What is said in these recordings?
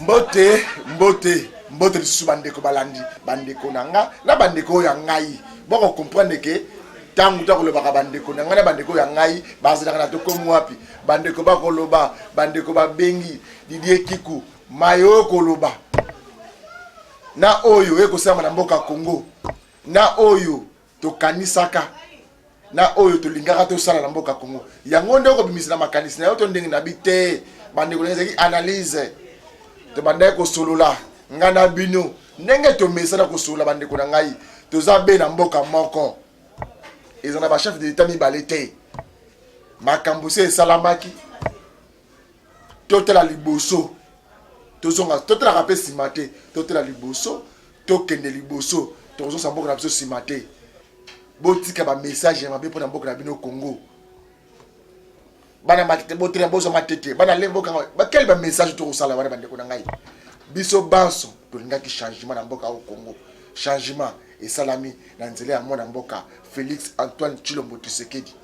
Mbote, mbote, mbote lisusu bandeko balandi, bandeko na nga na bandeko oyo ya ngai. Boko comprendre que ntango tokolobaka bandeko na ngai na bandeko ya ngai bazalaka na tokomi wapi. Bandeko bakoloba, bandeko babengi Didier Kiku, mayo koloba na oyo ekosalama na mboka Congo, na oyo tokanisaka na oyo tolingaka tosala na mboka Congo. Yango nde okobimisa na makanisi na yo to ndenge na bi te. Bandeko na ezalaki analyse, tobandaki kosolola ngai na bino ndenge tomesana kosolola. Bandeko na ngai, toza be na mboka moko, eza na bachef de l'État mibale te. Makambo se esalamaki, totala liboso, tozonga, totalaka mpe nsima te, totala liboso, tokende liboso, tokozongisa mboka na biso nsima te. Botika bamessage ya mabe mpo na mboka na bino Congo. Bana Matete, botela, bozwa Matete, bana Lemba, bokanga bakeli bamessage tokosala wana. Bandeko na ngai, biso banso tolingaki changement na mboka oyo Congo. Changement esalami na nzela ya mwana mboka Félix Antoine Tshilombo Tshisekedi.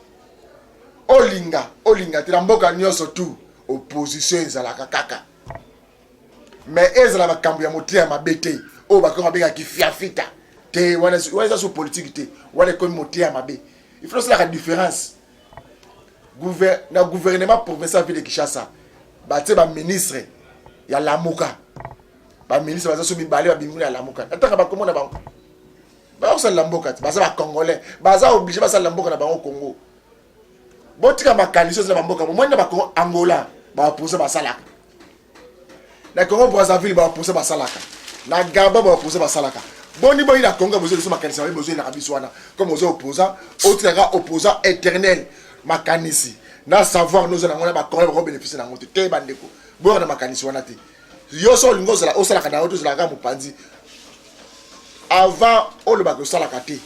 Olinga olinga te, na mboka nyonso tu opposition ezalaka kaka, mais ezala makambo ya motema mabe te oyo bakoki babengaki fiafita te. Wana eza so politike te, wana ekomi motema mabe. Il faut osalaka différence. Na gouvernement provincial ville de Kinshasa, batie baministre ya Lamuka. Baministre baza so mibale babimi kuna ya Lamuka. Natanga bakombo na bango, bakosalela mboka te, baza bacongolais, baza obligé basalela mboka na bango Congo. Botika makanisi oyo eza na bamboka bomoni na bakongo. Angola, baopposant basalaka. Na Congo Brazzaville, baopposant basalaka. Na Gabon, baopposant basalaka. Boni boni na Congo bozwi biso makanisi mabe bozoyelaka biso wana? Comme oza opposant, otikaka opposant éternel. Makanisi na savoir noza nango na bacongolais bakobénéficie nango te. Te, bandeko, boyaka na makanisi wana te. Yo so olingi ozala, osalaka na yo te, ozalaka mopanzi. Avant olobaka osalaka te,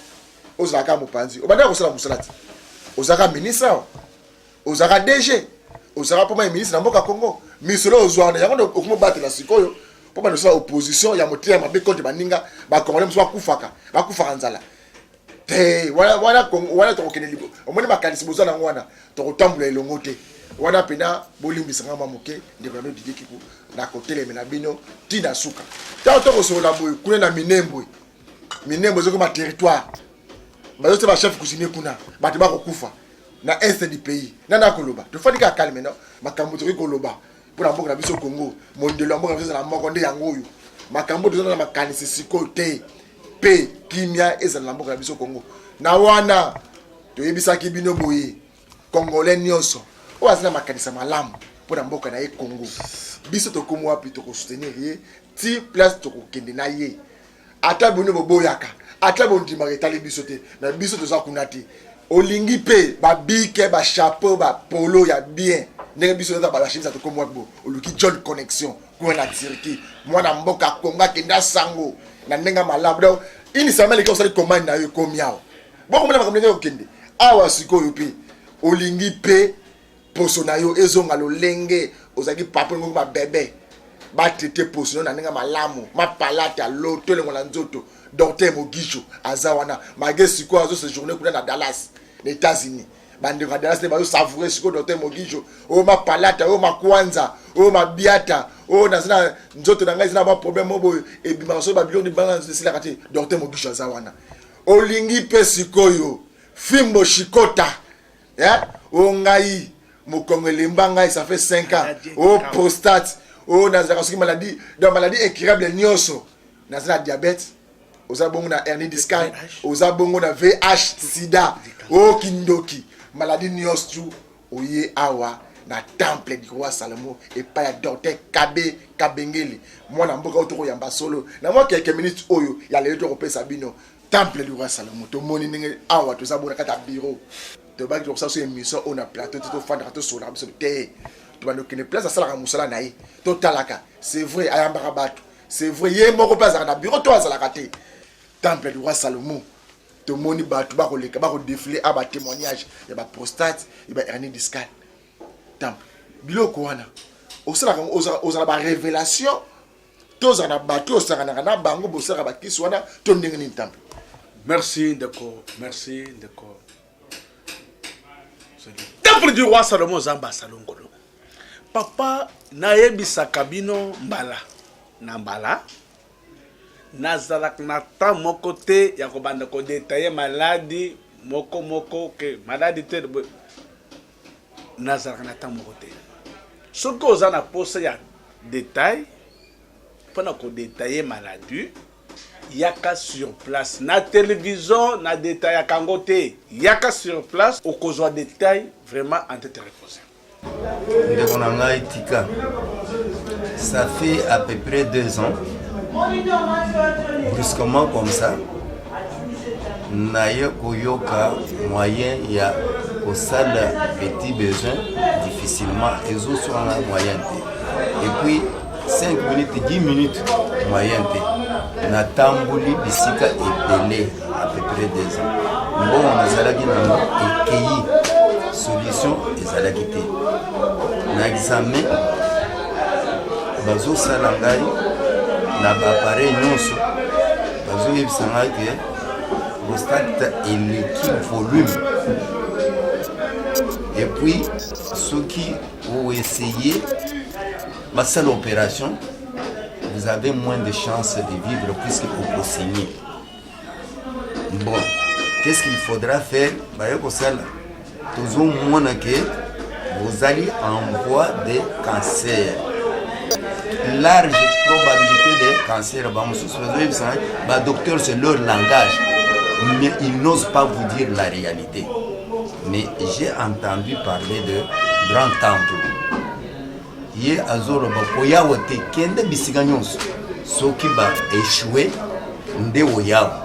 ozalaka mopanzi, obandaka kosala mosala te. Ozalaka ministre awa, ozalaka DG, ozalaka mpoma ministre na mboka Congo. Misolo ozwa wana, yango nde okomi obatela sikoyo mpo banda osala opposition ya motema mabe contre baninga bacongolais mosusu. Bakufaka, bakufaka nzala te wana. Wana wana tokokende libo. Omoni makanisi boza nango wana, tokotambola elongo te wana mpena. Bolimbisanga mwa moke, ndeko na bino Didier Kiku, na kotelemela bino ntina suka. Ntango tokosolola boye, kuna na Minembwe, Minembwe ezokoma territoire, bazotia bachef coutumier kuna, bato bakokufa na est du pays. Nani akoloba? Tofandi kaka calme. No makambo tokoki koloba mpo na mboka na biso Congo, mondelo ya mboka na biso ezala moko. Nde yango oyo makambo toza na makanisi sikoyo te, mpe kimia ezala na mboka na biso Congo. Na wana toyebisaki bino boye: congolais nyonso oyo aza na makanisi ya malamu mpo na mboka na ye Congo, biso tokomi wapi, tokosoutenir ye ti place tokokende na ye. Ata bino boboyaka, ata bondimaka, etali biso te. Na biso toza kuna te. Olingi mpe babike, bachapeau, bapolo ya bien, ndenge biso toza bachemisa, tokomi wapi bo. Oluki John Connexion kuna na Turquie, mwana mboka Kongo, akenda sango na ndenge ya malamu. Donc une semaine eleki, osali commande na yo, ekomi awa. Bokomona makambo ndenge okende awa sikoyo. Mpe olingi mpe poso na yo ezonga lolenge ozalaki papa, olingi babebe batraite poso na yo na ndenge malamu, mapalata loto elengo na nzoto, docteur Mogijo aza wana. Malgré sikoyo azo séjourner kuna na Dallas, na États-Unis. Bandeko ya Dallas nde bazosavourer sikoyo docteur Mogijo. Oyo mapalata, oyo makwanza, oyo mabiata, oyo naza na nzoto na ngai eza na baproblème oyo boye ebimaka soki babiloko libanga esilaka te, docteur Mogijo aza wana. Olingi mpe sikoyo fimbo shikota, oyo ngai mokongo elemba ngai, ça fait 5 ans, oyo prostate, oyo nazalaka soki maladie, donc maladie incurable nyonso, naza na diabète, oza bongo na hernie discale, oza bongo na VIH sida, oyo kindoki, maladie nyonso tu, oye awa na temple du roi Salomo epai ya docteur Kabe Kabengeli, mwana mboka oyo tokoyamba solo na mwa quelques minutes oyo ya lelo. Tokopesa bino temple du roi Salomo. Tomoni ndenge awa toza bona kati ya bureau. Tobaki tokosala so émission oyo na plateau te, tofandaka, tosolaka biso te. Tobanda okende place asalaka mosala na ye, totalaka. C'est vrai, ayambaka bato, c'est vrai, ye moko mpe azalaka na bureau to azalaka te. Temple du roi Salomo, tomoni bato bakoleka, bakodéfiler a batémoignage ya baprostate, ya bahernie discale. Temple, biloko wana osalaka, ozala barévélation to ozala na bato osakanaka na bango, bosalaka bakisi wana to ndenge nini, temple? Merci ndeko, merci ndeko. Temple du roi Salomo, Nzambe asalongolo. Papa, nayebisaka bino mbala. na mbala. Nazalaka na temps moko te ya kobanda ko detailler maladi moko moko ke maladi te. Nazalaka na temps moko te. Soki oza na posa ya detail pona ko detailler maladie, yaka sur place. Na television na detaillaka yango te. Yaka sur place okozwa detail vraiment en tete reposee. Ndeko na ngai tika, ça fait à peu près 2 ans, brusquement comme ça, naye koyoka moyen ya kosala petit besoin difficilement, ezoswanga moyen te, et puis 5 minutes 10 minutes moyen te. Natamboli bisika ebele à peu près 2 ans, mbongo nazalaki nango ekei, solution ezalaki te. Na examen bazosala ngai na baappareil nyonso, bazoyebisa ngai ke prostate eleki volume, et puis soki oessaye basala opération, vous avez moins de chances de vivre puisque okosaigner. Bon, qu'est-ce qu'il faudra faire? Baye kosala, tozomona ke bozali en voie de cancer, large probabilité de cancer. Bamosusu bazoyebisa ngai, badocteur, c'est leur langage, mais ils n'osent pas vous dire la réalité. Mais j'ai entendu parler de grand temple, ye azoloba koyawa te, kende bisika nyonso, soki ba échoué nde oyawa.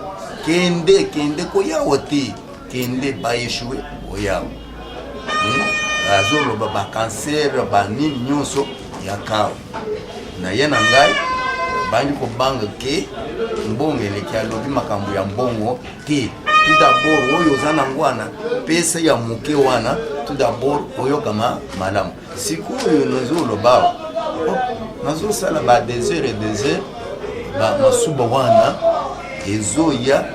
Kende, kende, koyawa te, kende, ba échoué oyawa. Azoloba bacancer banini nyonso ya kawa na ye. Na ngai bangi kobanga ke mbongo eleki, alobi makambo ya mbongo te. Tout d'abord oyo oza nango wana, pesa ya moke wana, tout d'abord oyokama malamu. Sikoyo nazoloba awa, nazosala ba des heures et des heures, masuba wana ezoya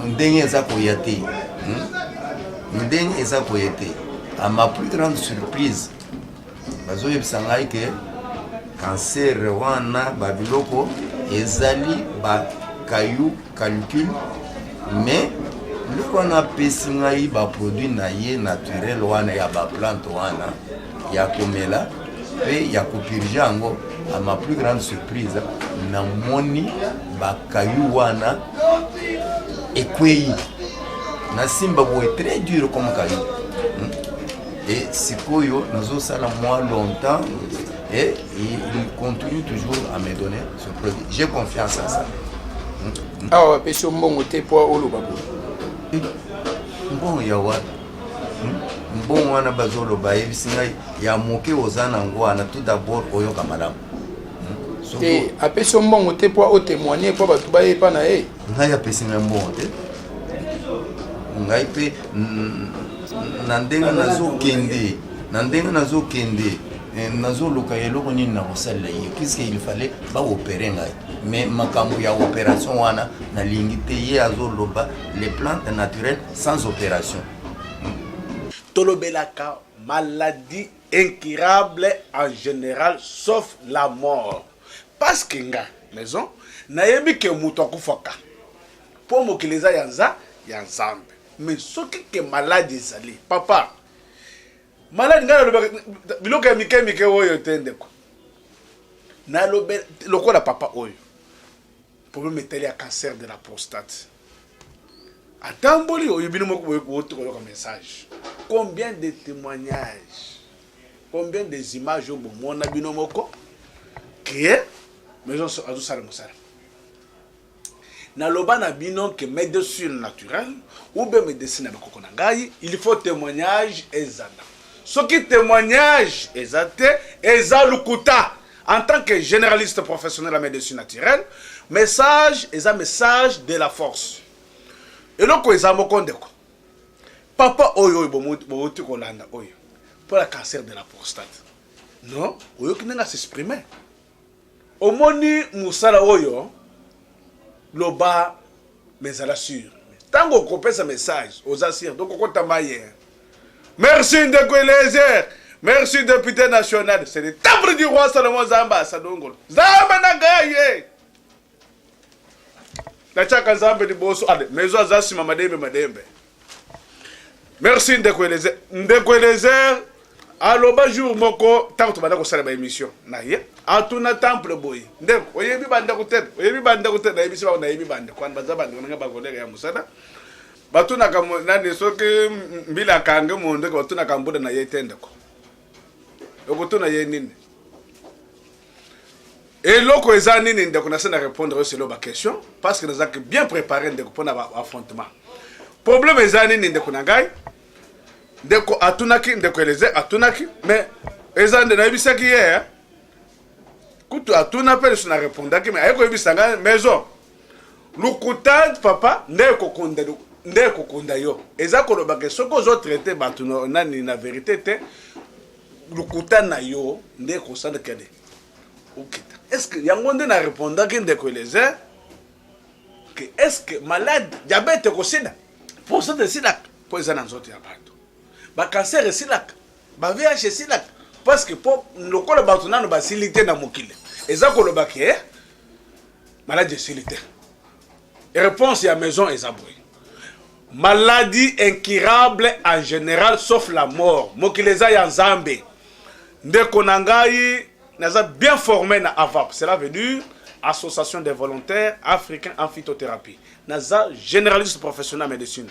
ndenge eza koya te, Ndenge eza koya te. À ma plus grande surprise, bazoyebisa ngai ke cancer wana, babiloko ezali bakayu, calcul. Mais loko wana apesi ngai baproduit na ye naturel wana ya baplante wana ya komela mpe ya kopurger yango, à ma plus grande surprise, namoni bakayu wana ekwei, nasimba boye, très dur comme caillou. Et sikoyo nazosala moi longtemps et il continue toujours à me donner ce produit. J'ai confiance à ça. Awa bapesi yo mbongo te mpo oloba boye? Mbongo ya wapi? Mbongo wana bazoloba, ayebisi ngai ya moke oza nango wana, tout d'abord oyoka malamu. Te, apesi yo mbongo te mpo otémoigne, mpo bato bayepa na ye? Ngai apesi ngai mbongo te. Ngai mpe na ndenge nazokende, na ndenge nazokende, nazoluka eloko nini na kosalela ye, puisque il fallait baopérer ngai, mais makambo ya opération wana nalingi te. Ye azoloba les plantes naturelles sans opération. Tolobelaka maladie incurable en général, sauf la mort, parce que nga maison nayebi ke moto akufaka mpo mokili eza ya nza ya Nzambe. Mais soki ke maladie ezali, papa, maladie, ngai nalobaka biloko ya mike mike oyo te, ndeko. Nalobe lokola papa oyo, problème etali ya cancer de la prostate, atamboli oyo bino moko bouti koyoka message. Combien de témoignages, combien des images oyo bomona bino moko ke maison azosala mosala? Naloba na bino ke médecine naturelle ou bien médecine ya bakoko na ngai, il faut témoignage ezala. Soki témoignage eza te, eza lukuta. En tant que généraliste professionnel en médecine naturelle, message eza message de la force. Eloko eza moko, ndeko, papa oyo oyo bouti kolanda oyo mpo na cancer de la prostate, non, oyoki ndenge as'exprime. Omoni mosala oyo, loba mais ezala sûr. Ntango okopesa message, oza sûr, donc okotama ye. Merci, ndeko Eliezer. Merci député national, c'est le temple du roi Salomon Zamba Sadongolo. Zamba na ngai ye. Natiaka Nzambe liboso, ale maison aza nsima madembe madembe. Merci ndeko Eliezer. Ndeko Eliezer aloba jour moko ntango tobanda kosala ba émission na ye atuna temple boye ndeko oyebi bandeko te oyebi bandeko te nayebisi bango nayebi bandeko wana baza bandeko na ngai bakolege ya mosala batunaka nani soki mbila akangi mondoki batunaka mbuda na ye te ndeko okotuna ye nini eloko eza nini ndeko nase na répondre yo selo baquestion parce que nazalaki bien préparé ndeko mpona baaffrontement problème eza nini ndeko na ngai ndeko atunaki ndeko eleze atunaki mais eza nde nayebisaki ye kutu atuna mpe lisu na répondaki mais aye koyebisa ngai maison Lokuta papa nde ekokonda nde ekokonda yo eza koloba ke soki ozo traite bato nani na verite te lokuta na yo nde ekosala kede okita est ce que yango nde na repondaki ndeko Eliezer ke est ce que malade diabète ekosila prostate esilaka mpo eza na nzoto ya bato ba cancer esilaka ba VIH esilaka parce que mpo lokola bato nano basili te na mokili eza koloba ke Maladi esili te. Réponse ya maison eza boye. Maladie incurable en général sauf la mort. Mokili eza ya Nzambe. Ndeko na ngai naza bien formé na AVAP. Cela veut dire Association des volontaires africains en phytothérapie. Naza généraliste professionnel en médecine.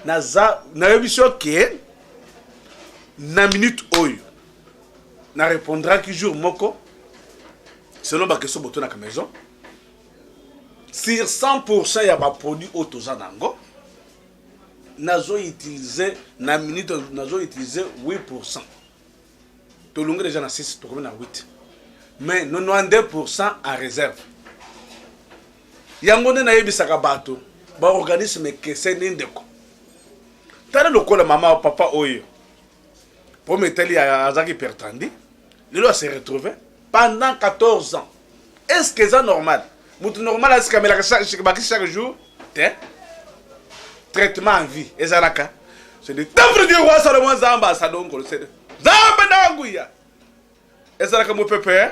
Naza nayebi yo ke na minute oyo na répondraki jour moko selon ba question botunaka maison sur 100% ya ba produit oyo toza na yango nazo utiliser na minute nazo utiliser 8% tolongi déjà na 6 tokomi na 8 mais 92% en réserve yango nde nayebisaka bato baorganisme ekeseni ndeko tala lokola mama papa oyo po metali azalaki hypertendu lelo ase retrouve pendant 14 ans est ce que eza normal moto normal asikamelaka bakisi chaque jour te traitement en vie ezalaka c'est le temple du roi Salomon Nzambe asalongolo c'est Nzambe na nguya ezalaka mopepe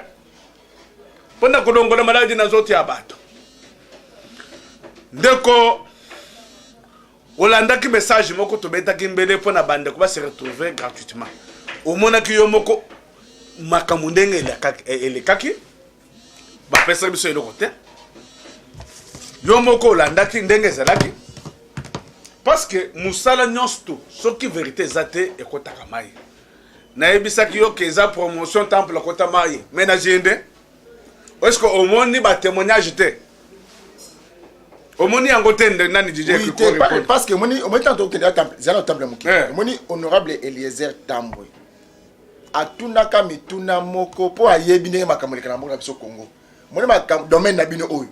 mpo na kolongola maladi na nzoto ya bato ndeko Olandaki message moko tobetaki mbele mpo na bandeko ba se retrouver gratuitement. Omonaki yo moko makambo ndenge elekaki, bapesaki biso eloko te. Yo moko olandaki ndenge ezalaki parce que mosala nyonso to soki verite eza te ekotaka mai. Nayebisaki yo ke eza promotion temple akota mai mais na jende est-ce que omoni ba témoignage te omoni yango te nde nani DJ oui, te, pas, parce que omoni omoni tanto okende ya temple zala temple moke eh. Omoni honorable Eliezer Tambwe atunaka mituna moko mpo ayebi ndenge makambo eleka na mboka na biso Congo. Omoni makambo domaine na bino oyo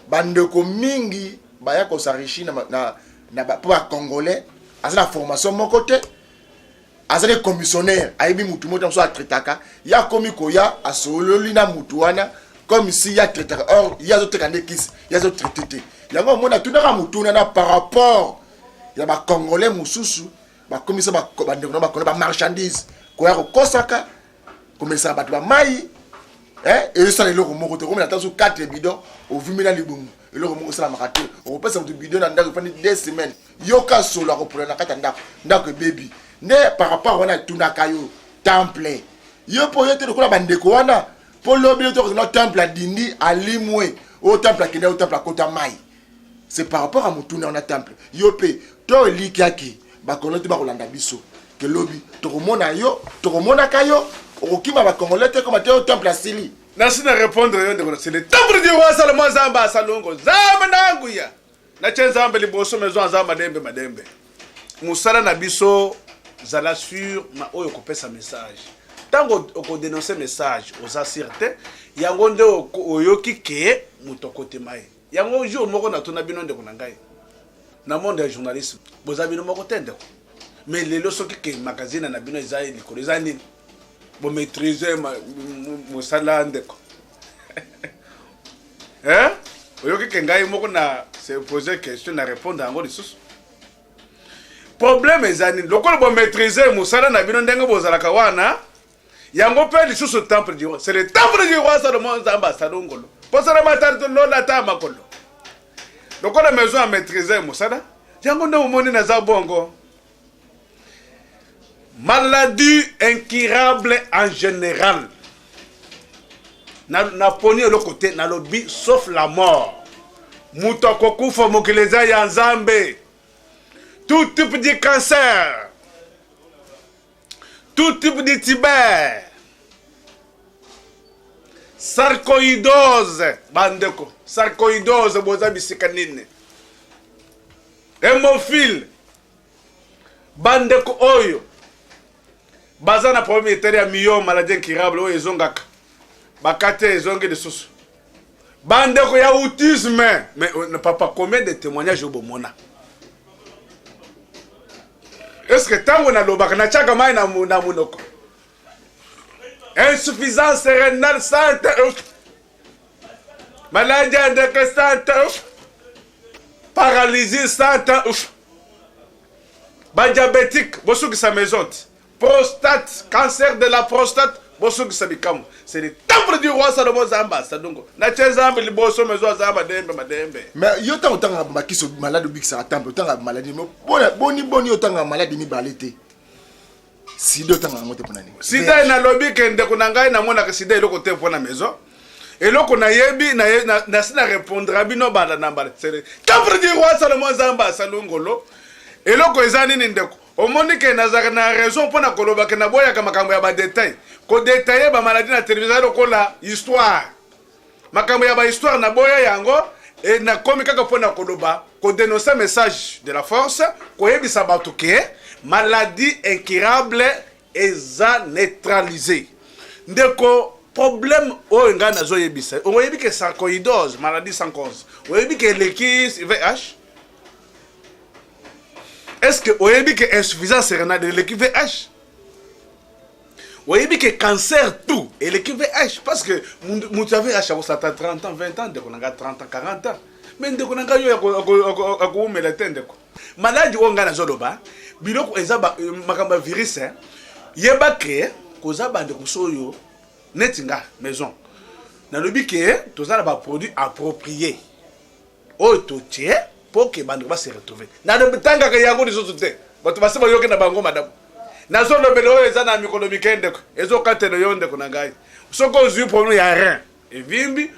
bandeko mingi baya kosenrichir na, na, na mpo ba congolais aza na formation moko te azali commissionnaire ayebi mutu moko mosusu atraitaka ye akomi koya asololi na mutu wana comme si ye atraitaka or ye azoteka nde kisi ye azotraite te yango omoni atunaka motuna na par rapport ya bacongolais mosusu bakomisa bandeko na bacongolais bamarchandise koya kokosaka komelisaka bato bamai eh, ezosala eloko moko te okomela ata so 4 bidon ovimbi na libumu eloko moko esalamaka te okopesa moto bidon na ndako efandi 2 semaines yoka solo akopola na kati ya ndako ndako ebebi nde par rapport wana etunaka yo temple yo mpo yo te lokola bandeko wana mpo lobi yo tokozala temple adindi alimwe oyo temple akende oyo temple akota mai c'est par rapport à motuna wana temple yo mpe to elikiaki bakongole te bakolanda biso ke lobi tokomona yo tokomonaka yo okokima bakongole te koma te oyo temple asili nasi na répondre yo ndeko nasili temple du roi Salomon Nzambe asalongo Nzambe na nguya Natie Nzambe liboso maison aza madembe madembe. Musala na biso zala sur na oyo kopesa message. Tango oko denoncer message oza sur te yango nde oyoki ke moto akotema ye. Yango jour moko natuna bino ndeko na ngai. Na monde ya journalisme boza bino moko te ndeko. Mais lelo soki ke magazine na bino eza likolo eza nini? Bo maîtriser mosala ndeko. Hein? Oyoki ke ngai moko na se poser question na répondre yango lisusu. Problème eza nini? Lokola bo maitriser mosala na bino ndenge bozalaka wana, yango mpe lisusu temple du roi. C'est le temple du roi Salomon Nzambe asalongolo. Posala matari lola ta makolo. Lokola maison a maitriser mosala, yango nde omoni naza bongo. Maladie incurable en général. Naponi eloko te, nalobi sauf la mort. Moto akokufa mokili eza ya Nzambe. Tout type de cancer, tout type de tuber, sarcoïdose, bandeko, sarcoïdose boza bisika nini? Hémophile, bandeko oyo baza na problème etali ya miyo maladie incurable oyo ezongaka bakate ezongi lisusu bandeko ya autisme. Mais euh, papa, combien de témoignages oyo bomona? Est ce que ntango nalobaka natiaka mai na monoko? Insuffisance rénale sante, maladie ya ndeke sante, paralysie sante, badiabétique bosukisa maison te, prostate, cancer de la prostate bosukisa bikamwa. C'est le temple du roi Salomon Zamba Sadungo. Natie Nzambe liboso, maison ya Zamba dembe madembe. Mais yo ntango otangaka makiso maladi obikisaka temple, otangaka maladi boni boni, otangaka maladi mibale te, sida otangaka yango te, mpona nini? Sida nalobi ke ndeko na ngai, namonaka sida eloko te mpona maison. Eloko nayebi nasi na répondra bino bala na mbala, c'est le temple du roi Salomon Zamba Salungolo. Eloko eza nini, ndeko? Omoni ke nazalaka na raison mpo na koloba ke naboyaka makambo ya badetail, kodetaille bamaladi na télévision lokola histoire, makambo ya bahistoire naboya yango. E nakomi kaka mpo na koloba, kodénoncer message de la force, koyebisa bato ke maladie incurable eza neutralisé. Ndeko, problème oyo ngai nazoyebisa, oyebi ke sarcoïdose, maladie sans cause, oyebi ke eleki VIH? Est ce que oyebi ke insuffisance rénale eleki VIH? Oyebi ke cancer tout eleki VIH? Parce que moto ya VIH akosata 30 ans, 20 ans, ndeko na ngai, 30 ans, 40 ans, mais ndeko na ngai oyo akowumela te. Ndeko, maladi oyo ngai nazoloba, biloko eza makambo ya virus. Yeba ke koza bandeko mosusu oyo neti nga maison, nalobi ke toza na baproduit approprié oyo totie mpo ke bandeko base retrouve. Natangaka yango lisusu te, bato basi bayoki na bango madamu. Nazolobela oyo eza na mikolo mike, ndeko, ezokatela yo. Ndeko na ngai, soki ozwi problème ya rein evimbi,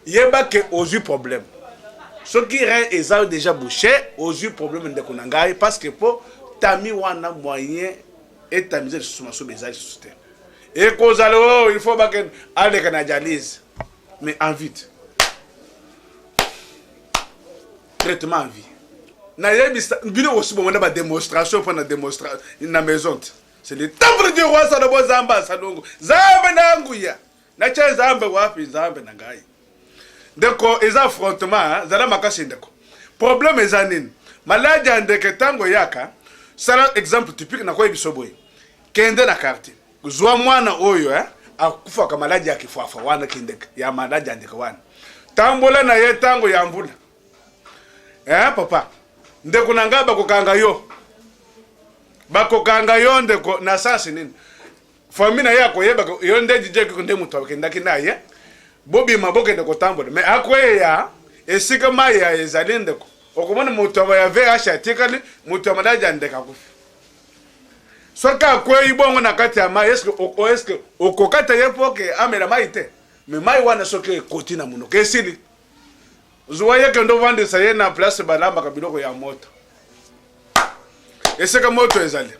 yeba ke ozwi problème. Soki rein eza déjà bouché, ozwi problème, ndeko na ngai, parce que mpo tami wana moyen etamize lisusu masuba eza lisusu te. Ekozala oyo il faut bakende aleka na dialyse, mais en vite traitement en vie. Nayebisa bino osi bomona badémonstration mpo na démonstra na maison te. C'est le temple du roi Salomo Zamba Salongo, Nzambe na nguya. Natya Nzambe wapi? Nzambe na ngai, ndeko, eza affrontement. Zala makasi, ndeko. Problème eza nini? Maladi ya ndeke ntango eyaka, sala exemple typique, nakoyebi boye: kende na quartier, zwa mwana oyo akufaka maladi ya kifwafwa wana, kindeke ya maladi ya ndeke wana, tambola na ye ntango ya mvula. Papa, ndeko na ngai, bakokanga yo, bakokanga yo, ndeko. Na sens nini? Famille na ye akoyeba yo nde DJ Kiko, nde moto akendaki na ye. Bobima, bokende kotambola, mais akweya esika mai ya ezali, ndeko, okomona moto ya VIH atikali, moto ya maladi ya ndeke akufi. Soki akwei bongo na kati ya mai, eske okokata ye mpo ke amela mai te? Mais mai wana soki ekoti na monoko, esili. Zwa ye, kende ovandisa ye na place balambaka biloko ya moto, esika moto ezali.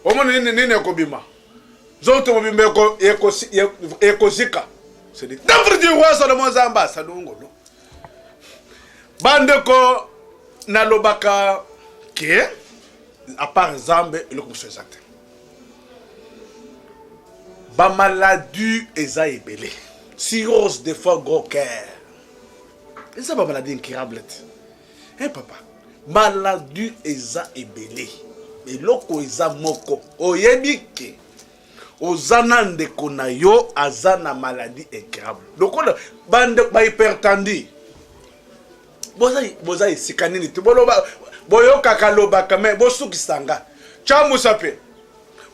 Omona nini nini ekobima, nzoto mobimba ekozika. C'est le temple du roi Salomon Nzambe asalungolo. Bandeko, nalobaka ke à part Nzambe, eloko mosusu eza te. Bamaladi eza ebele, cirrhose des fois, gros cœur, eza bamaladi incurable te. Hey, papa, maladi eza ebele. Eloko eza moko, oyebi ke oza na ndeko na yo aza na maladie incurable lokola bahypertendu, boza esika nini te? Boloba. Boyokaka lobaka mais bosukisa nga. Tya musape.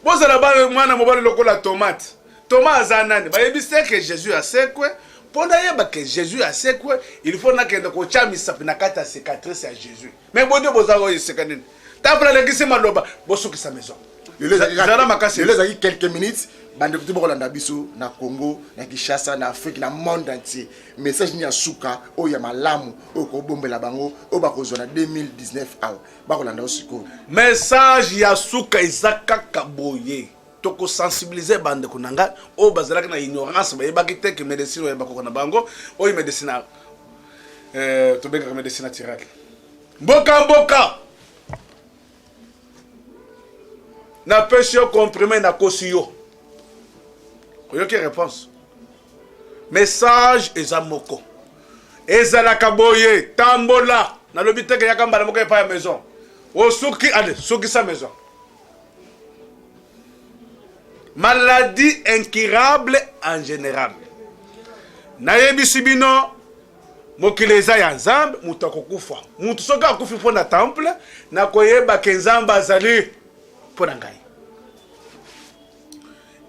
Bozala bana mwana mobali lokola tomate. Thomas aza nani? Bayebisi ye ke Jesus asekwe. Mpo nayeba ke Jesus asekwe, il faut nakende kotya misapi na kati ya cicatrice ya Jesus. Mais boni boza oyo esika nini? Table alekisi maloba, bosukisa maison. Zala makasi. Lelo ezalaki quelques minutes bandeko te bokolanda biso na Congo, na Kinshasa, na Afrique, na monde entier. Message nini ya suka oyo ya malamu oyo kobombela bango oyo bakozwa na 2019 awa bakolanda yo sikoyo. Message ya suka eza kaka boye. Toko sensibiliser bandeko na ngai oyo bazalaki na ignorance, bayebaki te ke medecine oyo bakoko na bango oyo medecine tobengaka medecine naturelle. Mboka mboka napesi yo comprime, nakosi yo, oyoki réponse. Message eza moko, ezalaka boye, tambola. Nalobi teke yaka mbala moko epai ya maison, osuki, allez sukisa maison. Maladie incurable en général. Nayebisi bino, mokili eza ya Nzambe, moto akokufa. Moto soki akufi mpo na temple, nakoyeba ke Nzambe azali mpo na ngai.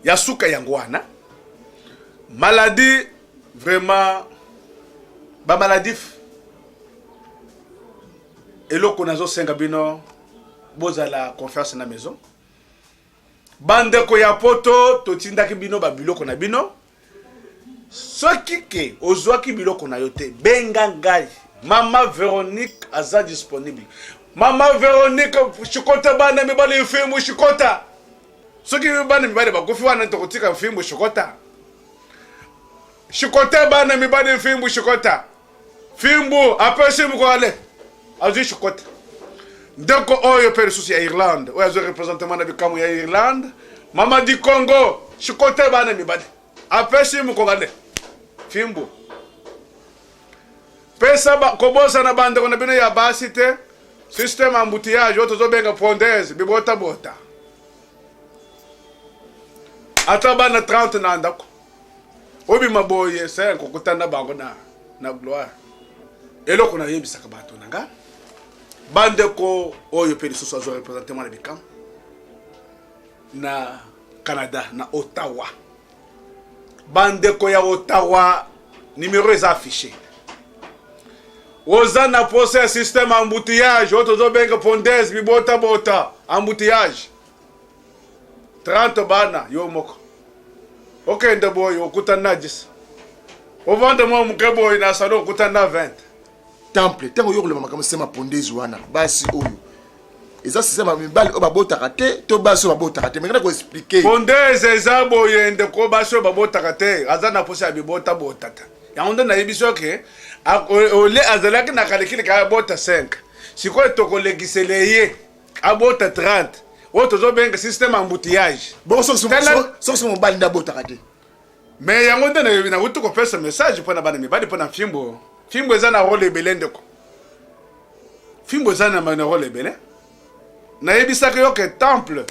Ya suka yango wana, maladie vraiment, ba maladif, eloko nazosenga bino, bozala confiance na maison. Bandeko ya poto, totindaki bino ba biloko na bino. Soki ke ozwaki biloko na yo te, benga ngai. Mama Veronique aza disponible. Mama Veronique, shikota bana mibali fimbu shikota. Soki bana mibali bakufi wana tokotika fimbu shikota. Shikota bana mibali fimbu shikota. Fimbu apesi moko ale azwi shikota. Ndeko oyo pe lisusu ya Irlande, oyo azwi représentement na bikamwa ya Irlande, Mama di Congo, shikota bana mibali apesi moko ale fimbu. Pesa ba, kobosana bandeko na bino ya basi te. Système embouteillage oyo tozobenga pondaise bibota bota. Ata bana 30 na ndako. Obima boye se kokutana bango na gloire. Eloko nayebisaka bato na nga, bandeko oyo pe lisusu azo représenter mwana bikamwa na Canada, na Ottawa. Bandeko ya Ottawa, numéro eza affiché. Oza na posa ya système embouteillage oyo tozobenga pondaise bibota bota embouteillage. 30 bana yo moko okende boye okutani na 10, ovanda mwa moke boye na salon okutani na 20. Temple ntango yo koloba makambo système ya pondaise wana, basi oyo eza système ya mibali oyo babotaka te to basi oyo babotaka te, mekana koexpliquer. Pondaise eza boye ndeko, basi oyo babotaka te aza na posa ya bibota botata. Yango nde nayebi soki ole azalaki na kalikili kaka abota 5, sikoyo tokolekisele ye abota 30, oyo tozobenga système embouteillage. Bongo soki mobali nde abotaka te? Mais yango nde nayebi, nauti kopesa message mpo na bana mibali, mpo na fimbo. Fimbo eza na role ebele ndeko, fimbo eza na role ebele. Nayebisaka yo ke temple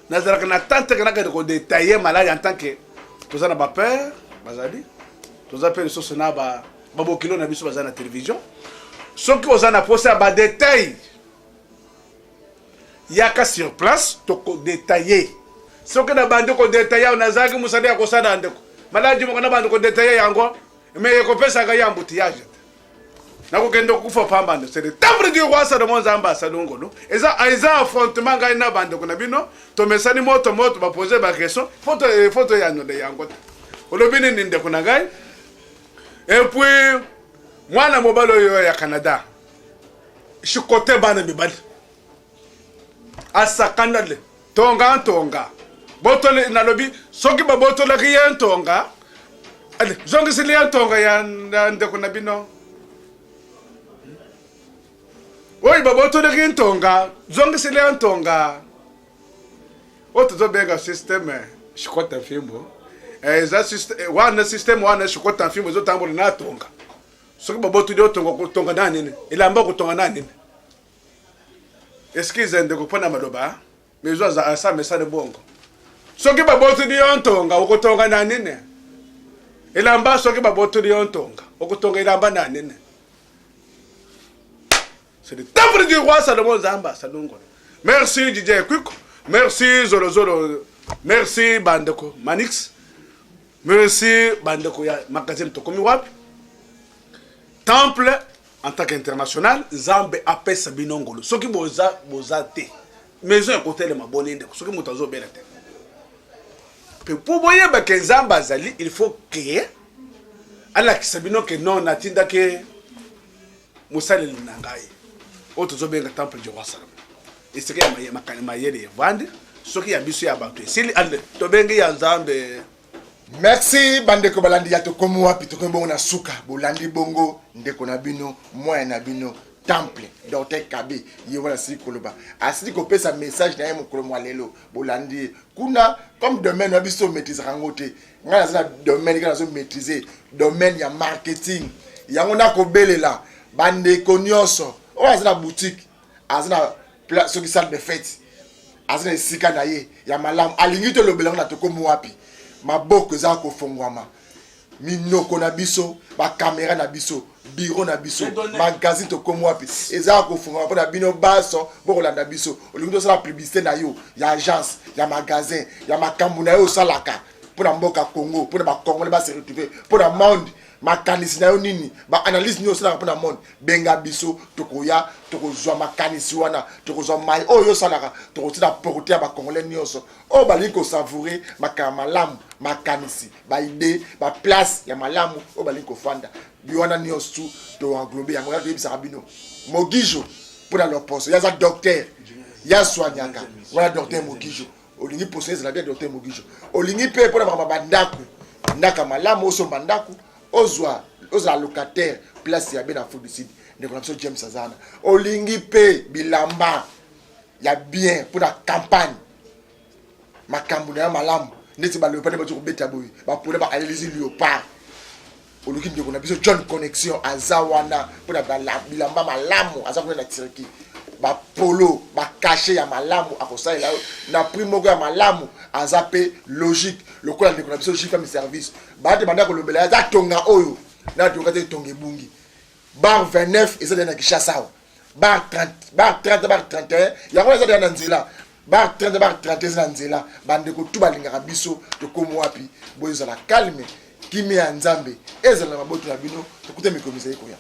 nazalaka na tante ke nakende kodetaille maladi en tant que toza na bapere bazali, toza mpe lisusu na babokilo na biso baza na télévision. Soki oza na posa ya badetail, yaka sur place tokodetaille. Soki na bandi kodetaille awa, nazalaki mosala ya kosala ndeko maladi moko, na bandi kodetaille yango, mais ekopesaka ye embouteillage te, nakokende kokufa pamba. Nde c'est le temple du roi Salomon. Nzambe asali ngolu, eza affrontement ngai na bandeko na bino, tomesani moto moto bapose ba question, faut toyanola yango te. Olobi nini ndeko na ngai? Et puis mwana mobali oyo ya Canada, shikote bana mibali asakana le tonga ntonga botole. Nalobi soki babotolaki ye ntonga, ale zongiseli ye ntonga ya ndeko na bino oyo babotolaki ntonga, zongiseli ye ntonga. Oyo tozobenga système shikota fimbo, eza wana système wana shikota fimbo ezotambola na tonga. Soki babotoli yo tonga, kotonga na nini? Elamba kotonga na nini? Excuse ndeko mpo na maloba, mais ezo asa mesana bongo. Soki babotoli yo ntonga, okotonga na nini elamba? Soki babotoli yo ntonga, okotonga elamba na nini? C'est le temple du roi Salomon Zamba Salongo. Merci DJ Quick, merci Zolo Zolo, merci bandeko Manix, merci bandeko ya magazine Tokomi Wapi. Temple en tant qu'international, Nzambe apesa bino ngolu. Soki boza boza te. Maison ekotelema boni ndeko soki moto azobela te. Pe po boyeba ke Nzambe azali, il faut que alakisa bino ke non natindaki mosaleli na ngai oyo tozobenga temple du roi Salomon. Esika ya mayele evandi, soki ya biso ya bato esili, ale tobengi ya Nzambe. Merci bandeko balandi ya Tokomi Wapi. Tokomi bongo na suka. Bolandi bongo ndeko na bino, mwana na bino, temple Dr Kabe, ye wana asili koloba, asili kopesa message na ye mokolo mwa lelo. Bolandi ye kuna comme domaine na biso maîtrisaka yango te. Ngai naza na domaine kaka nazo maîtriser domaine ya marketing, yango nakobelela bandeko nyonso oyo aza na boutique, aza na soki salle de fête, aza na esika na ye ya malamu, alingi tolobela yango na Tokomi Wapi. Maboko eza kofongwama, minoko na biso, bakamera na biso, biro na biso, magazine Tokomi Wapi eza kofongwama mpona bino baso bokolanda biso. Olingi tosala publicité na yo ya agence, ya magasin, ya makambo na yo osalaka mpona mboka Congo, mpona bacongolais base retrouver, mpona monde, makanisi na yo nini, baanalyse nini osalaka mpona monde, benga biso, tokoya, tokozwa makanisi wana, tokozwa mai oyo osalaka, tokotina porte ya bacongolais nyonso oyo balingi kosavourer makambo malamu, makanisi, baidées, baplace ya malamu oyo balingi kofanda. Bi wana nyonso toenglobe yango. Ya toyebisaka bino Mogijo mpona loposo, ye aza docteur, ya soignaka wana, docteur Mogijo. Olingi poso ezala bien, docteur Mogijo. Olingi mpe mpona makambo bandako, ndako ya malamu, osomba ndako, ozwa, ozala locataire, place ya be na Afrique du Sud, ndeko na biso James aza wana. Olingi mpe bilamba ya bien mpona campagne, makambo na ya malamu neti baléopard nde bazi kobeta boye, bapona baanalyse léopard, oluki ndeko na biso John Connexion, aza wana mpona bilamba malamu. Aza kuna na Turquie, bapolo, bacachet ya malamu, akosalela yo na prix moko ya malamu. Aza mpe logique lokola ndeko na biso Jfm Service baate banda kolobela, aza tonga oyo na tonga te, tonga ebungi bar 29 eza deya na Kinshasa awa, bar 30, bar 30, bar 31, yango eza deya na nzela. Bar 30, bar 31 eza na nzela. Bandeko tu balingaka biso, Tokomi Wapi, boye ezala calme, kimia ya Nzambe ezala na maboto na bino. Tokuta mikolo mizali koya.